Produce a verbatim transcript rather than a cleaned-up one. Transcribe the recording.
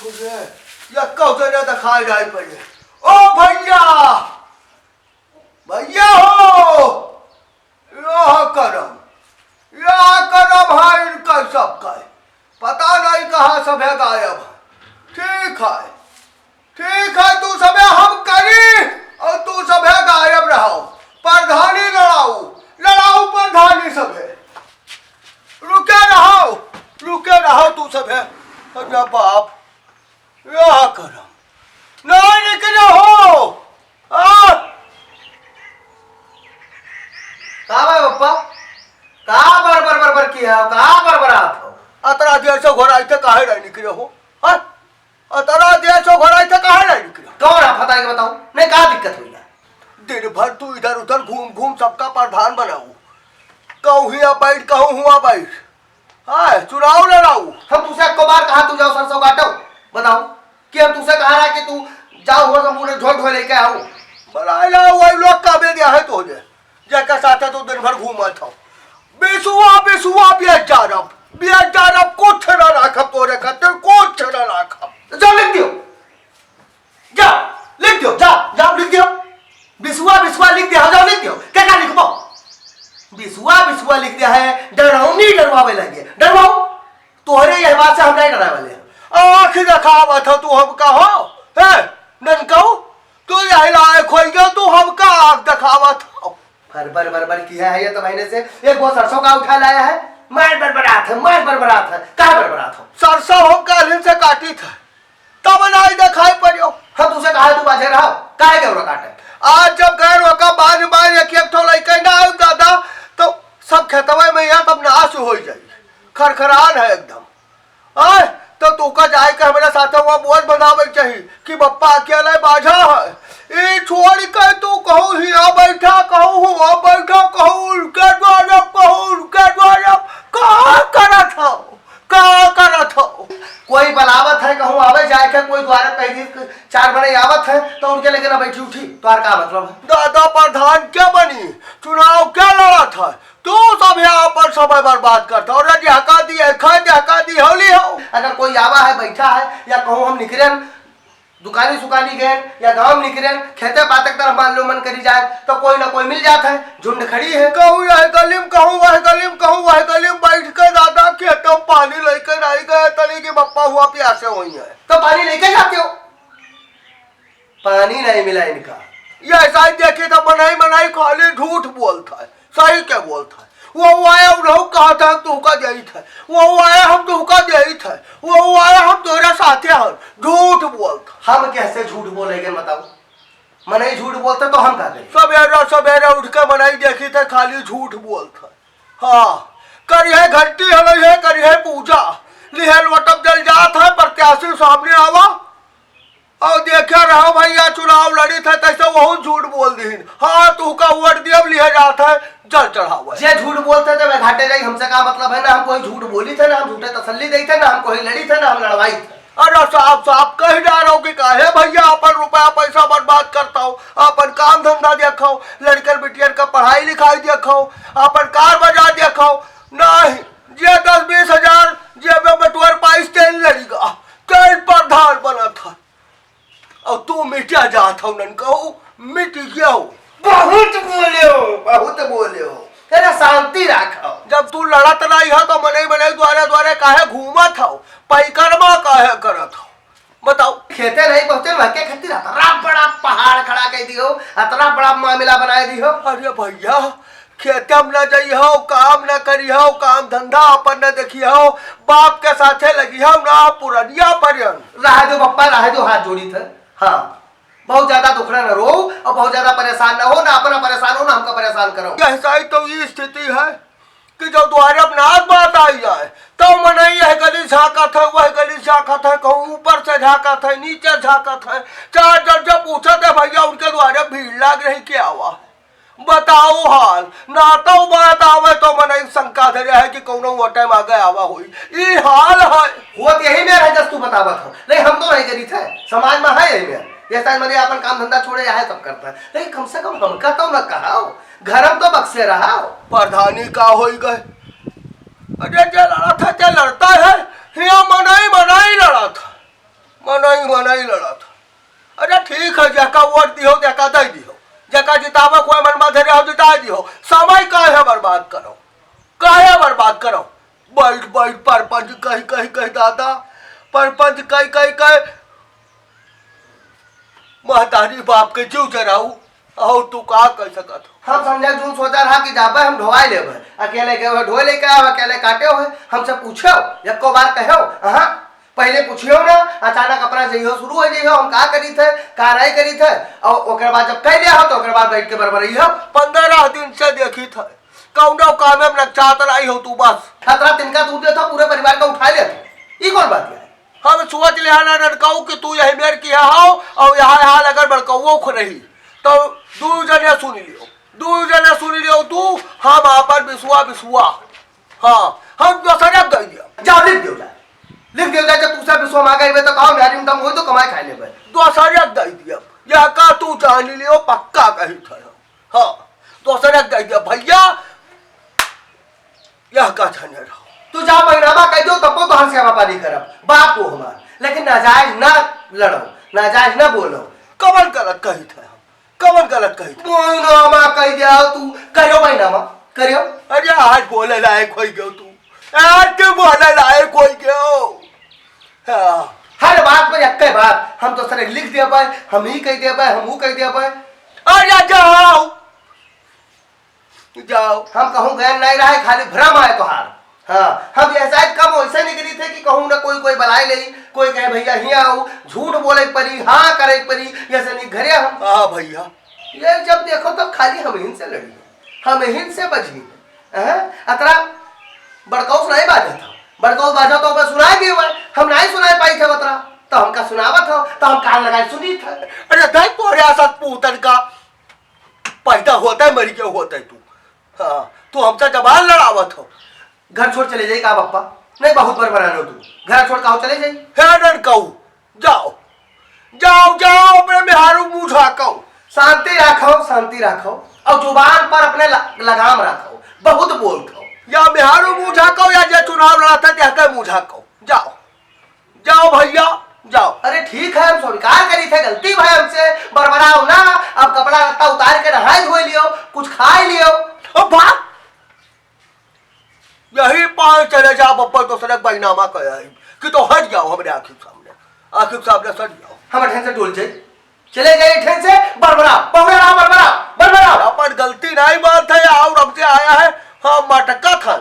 ये कौन से ना दिखाई जाई पड़े। ओ भैया, भैया हो, यह करम, यह करम है इनका सबका। पता नहीं कहाँ सभे गायब है। ठीक है, ठीक है, तू सभे हम करी और तू सभे गायब रहो। प्रधानी लड़ाऊ, लड़ाऊ प्रधानी सभे। रुके रहो, रुके रहो तू सभे। अरे बाप, यह करम। नहीं निकले हो। आ? का बा पप्पा? का बर बर बर बर किया हो? का बर बर आप हो? अतरा देर से घोड़ा इथे काहे नहीं निकले हो? हाँ? अतरा देर से घोड़ा इथे काहे नहीं निकले? कौन आप बताए के बताओ? नहीं, का दिक्कत हुई है? दिन भर तू इधर उधर घूम घूम सबका प्रधान बनाऊ। कहूँ हियाँ बैठ, कहूँ हुआँ बैठ। हाँ, चुनाव लड़ाऊ। हम तुझसे एको बार कहा तू जाओ सरसों काटो? बताओ। कि हम तुझसे कहा रहा कि तू जाओ हुआँ से पूरे झोंट हो लेके आओ? बनाए ला वही लोग का बे दिया है तो जे, जेकर साथे तू दिन भर घूमत हो। बिसुआ, बिसुआ, बियाज जारब, बियाज जारब, कुछ ना राखब तोरे खातिर, कुछ ना राखब। तो जाओ लिख दियो। जा, लिख दियो, जा, जा, लिख दियो। बिसुआ, बिसुआ लिख दिया, जाओ लिख दियो। क्या, क्या लिखबो? बिसुआ, बिसुआ लिख दिया है, डरावनी डरवावे लगे। डरवाओ। तोहरे यह बात से हम नहीं डरावे वाले हैं। आँख देखावत हो तू हमका हो, हैं? ननकाऊ, तू यही लायक होई गयो, तू हमका आँख देखावत हो। भर, भर, भर, भर किया है ये तो महीने से। एक वो सरसों का उठा लाया है, मार बरबरात है, मार बरबरात है। कहाँ बरबरात हो? सरसों हम काल्हिन से काटी था, तब नाई देखाई पड़ियो। हम तुझसे कहा तू बाजे रहा, काहे के ओरा काटे? आज जब गए ओका बाज, बाज एक, एक ठो लइके ना आइब दादा, तो सब खेतवे में यहाँ तब नाश हो जाई, खरखरान है एकदम। आय, तो तू का जाए के हमरे साथे हुआँ बोझ बनावे के चाही कि बप्पा अकेले बाझा है। ई छोड़ के तू कहूँ हियाँ बैठा, कहूँ हुआँ बैठा, कहूँ उनके द्वारे, कहूँ उनके द्वारे, का करत हो? का करत हो? कोई बलावत है, कहूँ आवे जाए के, कोई द्वारे कह दी, चार बने आवत है, तो उनके लेके ना बैठी उठी, तोहार का मतलब है? दादा प्रधान क्या बनी? चुनाव क्या लड़त है? तू सब यहाँ पर समय बर्बाद करता हो। अरे, देहका दी है, खा देहका दी, होली हो। अगर कोई आवा है, बैठा है, या कहूँ हम निकरेन, दुकानी सुकानी गए, या गाँव निकरेन, खेते पाते की तरफ मान लो मन करी जाए, तो कोई ना कोई मिल जात है, झुंड खड़ी है। कहूँ यह गलिम, कहूँ वह गलिम, कहूँ वह गलिम, बैठ के दादा खेतों पानी लेके नहीं गए, तनी कि बप्पा हुआँ प्यासे होई है। तो पानी लेके जाते हो? पानी नहीं मिला इनका। ये ऐसा ही देखी था, मनई, मनई खाली झूठ बोलत है, सही के बोलत है। वो आया, उन्हों कहा था, हम तुहका देइत है। वो आया, हम तुहका देइत है। वो आया, हम तोहरा साथे हन। झूठ बोलत है। हम कैसे झूठ बोलेंगे, बताओ? मनई झूठ बोलत है, तो हम का करें? सवेरे, सवेरे उठ के मनई देखी था, खाली झूठ बोलत है। हाँ, करिहे घंटी हलई है, करिहे पूजा। लिहे लोटब जल जात है, प्रत्याशी सामने आवा। और देखे रहो भैया, चुनाव लड़ित है, तैसे वहू झूठ बोल दीन। हाँ, तुहका वोट दियब, लिहे जात है, जल चढ़ावे। जे झूठ बोलत है, तो वह घाटे जाई, हमसे का मतलब है? ना हम कोई झूठ बोलित है, ना हम झूठे तसल्ली देइत है, ना हम कोई लड़ित है, ना हम लड़वाइत है। अरे साफ साफ कह जा रहो कि काहे भैया अपन रुपया पैसा बर्बाद करता हो, अपन काम धंधा देखो, लड़कन बिटियन का पढ़ाई लिखाई देखो, अपन कार बाजार देखो। नहीं, जे दस बीस हजार जेब में बटुअर पाइस, तेल लड़िगा, तेल प्रधान बनत है। और तू मिटिया जात हो, ननकाऊ, मिट गया हो। बहुत बोले हो, बहुत बोले हो। तेरा शांति रखो। जब तू लड़त नहीं हो, तो मनई, मनई द्वारे, द्वारे काहे घूमत हो? पैकरमा काहे करत हो? बताओ। खेते नहीं पहुँचे, वह के खातिर अतरा बड़ा पहाड़ खड़ा कर दियो, अतरा बड़ा मामला बनाए दियो। अरे भैया, खेते में न जइहो, काम न करिहो, काम धंधा अपन न देखिहो, बाप के साथे लगिहो ना पुरनिया परियन। रह दो बप्पा, रह दो, हाथ जोड़ी थे। हाँ, बहुत ज्यादा दुखड़ा न रो और बहुत ज्यादा परेशान न हो, ना अपना परेशान हो, ना हमका परेशान करो। यह सही तो ये स्थिति है कि जो द्वारे अब नाक बात आई जाए, तो मनई यह गली झांकत है, वह गली झांकत है, कहूँ ऊपर से झांकत है, नीचे झांकत है। चार जन जब पूछत है, भैया, उनके द्वारे भीड़ लाग रही क्या हुआ? बताओ हाल, ना तो बात आवे तो मनई शंका धरे है कि कौनो वोटे मांगे आवा होई। ई हाल है। होत यही में है जस तू बतावत हो। नहीं, हम तो नहीं करी थे, समाज में है यही में। ये शायद मने अपन काम धंधा छोड़े, यह सब करता है, लेकिन कम से कम हमका तो न कहा, घर में तो बक्से रहा। प्रधानी का होई गए? अरे जे लड़ा था, जे लड़ता है, हिया मनई, मनई लड़ा था। मनई मनई लड़त। अरे ठीक है, जेका वोट दिहो, जेका दे दिहो, जेका जितावे कोई मन में धरे हो, जिता दिहो। समय काहे बर्बाद करो, काहे बर्बाद करो? बैठ बैठ परपंच कही कही कही दादा, परपंच कही कही कही महतारी बाप के जीव जराऊ। और तू का कर सकत हो? हम संजय जून सोचा रहा कि जाबे हम ढोवाई लेबे, अकेले गए हो ढोए लेके आए हो, अकेले काटे हो, हमसे पूछो, एको बार कहो? हाँ, पहले पूछियो ना, अचानक अपना जइहो शुरू हो जइहो, हम का करी थे, का नहीं करी थे, और ओकर बाद जब कह लिया हो तो ओकर बाद बैठ के बरबरई हो। पंद्रह दिन से देखी थे, कौनो काम में नचात नहीं हो तू बस। खतरा तिनका तू दे था, पूरे परिवार का उठा ले था, ई कौन बात है? हम सोच ले हन रनकऊ कि तू यही मेर किहा हो और यहाँ यहाँ लगन बड़कऊ खो रही, तो दू जने सुन लियो, दू जने सुन लियो तू, हम आपन बिसुआ बिसुआ, हाँ, हम दोसरे दे दिया। जाओ लिख दियो जाए, लिख दियो जाए, जब तू सब बिसुआ मांगे हुए तो कहो मेरी में दम हो तो कमाए खाए लेबे। दोसरे दे दिया, यह का तू जान लियो, पक्का कही था। हाँ, दोसरे दे दिया भैया, यह का जाने रहो। तू जा बैनामा कह दो, तब तो हर सेवा पानी करब, बाप हो हमार, लेकिन नाजायज ना लड़ो, नाजायज ना बोलो। कवन गलत कही थे हम, कवन गलत कही थे? बैनामा कह दिया तू, करियो बैनामा, करियो। अरे आज बोले लायक हो गयो तू, आज तू बोले लायक हो गयो। हाँ। हर बात पर एक बात, हम तो सर लिख दिया पाए, हम ही कह दिया पाए, हम वो कह दिया पाए। अरे जाओ, जाओ। हम कहूँ गैन नहीं रहे, खाली भ्रम आए तोहार। हाँ, हम यह शायद कम वैसे निकली थे कि कहूँ ना कोई, कोई बुलाए ले, कोई कहे भैया हियाँ आओ, झूठ बोले परी, हाँ करे परी, जैसे नहीं घरे हम। हाँ भैया। ये जब देखो तब खाली हम हिन से लड़ी, हम हिन से बजी। हैं? अतरा बड़कौस नहीं बाजा था, बड़कौस बाजा तो ओकर सुनाई भी हुआ, हम नहीं सुनाई पाई थे अतरा, तो हमका सुनावत हो, तो हम कान लगाए सुनी थे। अरे दाई तोरे आसत पूतन का पैदा होता है, मरी के होता है तू। हाँ, तू हमसे जबान लड़ावत हो। घर छोड़ चले जाई का पप्पा? नहीं, बहुत बरबरानो तू। घर छोड़ का हो चले जाई? हे रनकऊ, जाओ, जाओ, जाओ, अपने मेहारू मुँह झाँको। शांति राखो, शांति राखो, और जुबान पर अपने ल-, लगाम राखो। बहुत बोलत हो। या मेहारू मुँह झाँको या जे चुनाव लड़त है, तेहके मुँह झाँको। जाओ, जाओ भैया, जाओ। अरे ठीक है, हम स्वीकार करी थे, गलती भाई हमसे, बरबराओ ना। अब कपड़ा लत्ता उतार के नहाए धोए लियो, कुछ खाए लियो। ओ बाप, यही पाँव चले जा बब्बर, दोसरे के बैनामा कहे आई कि तो हट जाओ हमरे आँखी के सामने, आँखी के सामने से हट जाओ। हम ठेन से डोल जाई, चले जाई ठेन से, बरबरा, बरबरा, बरबरा, बरबरा। अपन गलती नहीं बात है, और हमसे आया है, हाँ, मटका था।